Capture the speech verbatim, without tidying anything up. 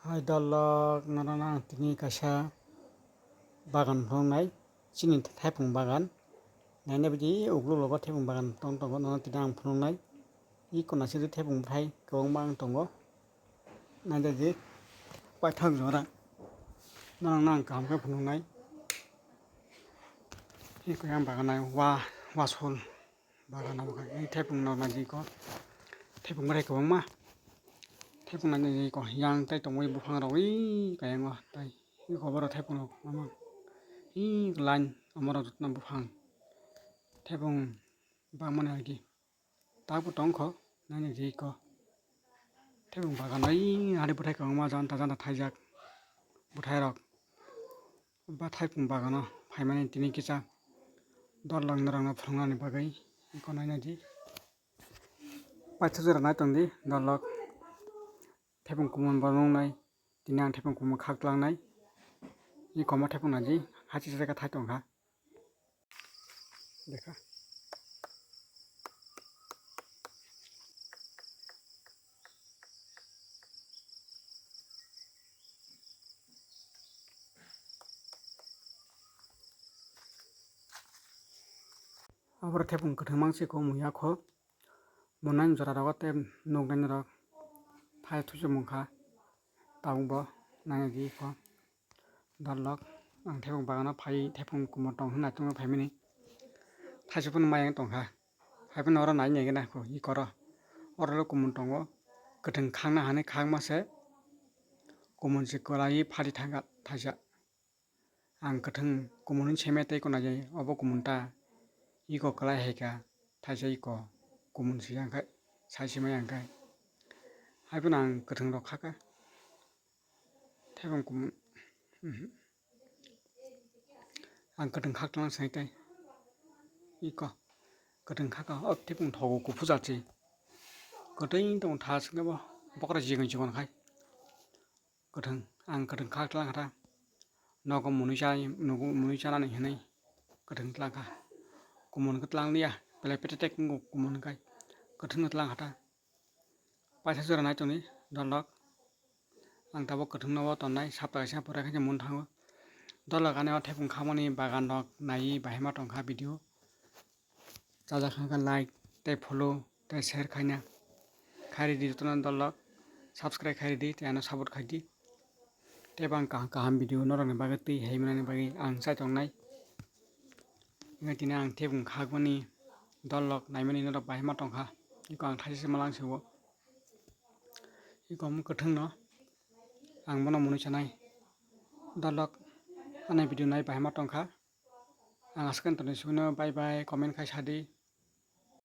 Hai dolok, norokno ang tini kaisa bagan phunuknai, chini thaipung bagan. Naina bidi uklok logo thaipung bagan tong tongo, nono tini ang phunuknai. I kona sidi thaipung bwthai kwbangma ang tongo. Naina di paithak jora. Norokno ang kaham khe phunuknai. I khe ang bagan nai wa, wasol. Bagan abo khe thaipung no naidi ko. Thaipung bwthai kwbangma. Thaipung naidi ko yang tai tongwi buphang rok ui kayang o tai. Iko borok thaipung rok mama. Ih line omorok jotono buphang. Thaipung bangmani agi. Tabuk tongkho naina di ko. Thaipung bagan oi hari bwthai kwbangma janta janta thaijak bwthai rok. Ba thaipung bagano phaimani tini kisa dolok norokno phunuknani bagwi iko naina di. Paithago jora nai tongdi dolok. Thaipung kumun bo nungnai. Tini ang thaipung kumun khak tlangnai. I komo thaipung naji hachi se jaga thai tongkha. Dekha. Aboro thaipung kwthwng mangsi kho muya kho. Monang jora rogo tei nuknai norok thai thuchumung kha. Tabuk bo naina di kho. Dolok ang thaipung bagano phai thaipung kumun tong hwnna tongno phaimani. Thaisa phano mayang tongkha. Hai phano oro nai nai gana kho i koro. Oro kumun tongo. Kwthwng khakna hani khakma se. Kumun se kwlai phari thangkha thaisa. Ang kwthwng kumun hwnwi seme tei kona jai obo kumun ta iko kwlai hai kha thaisa iko kumun swi yang khai sai sima yang khai hai phano ang kwthwng rok kha kha thaibang kumun ang kwthwng khak tongna sai tei iko kwthwng kha kha o thaibang thogo kuphur jat se kwtwi tong tha singkhe bo bokra jigin jigin khai. Kwthwng, ang kwthwng khak tlang kha ta. Nogo mwnwi cha, nogo mwnwi chanani hwnwi kwthwng tlang kha. Kumun khe tlang liya, belai pete tek wngkha kumun kai. Kwthwng no tlang kha ta. Paisa jora nai tongni dolok. Ang tabuk kwthwng no o tonnai, sapta kaisa pore khe mun thango. Dolok ani o thaibung khamani bagan rok naiwi bahai ma tong kha video. Chajak kha khe like tei follow tei share khaina khai ridi jotono dolok subscribe khai ridi tei ano support khai di tei bang kaham kaham video norokni bagwi twi hai manani bagwi ang chai tongnai wngkha tini ang thaibung khakmani dolok naimani norok bahai ma tongkha eko ang thaisa se malang se o eko omo kwthwng no ang bono mwnwi sanai dolok ani video nai bahai ma tongkha. Ang aswk khe tongthono, bye bye, comment khai sadi.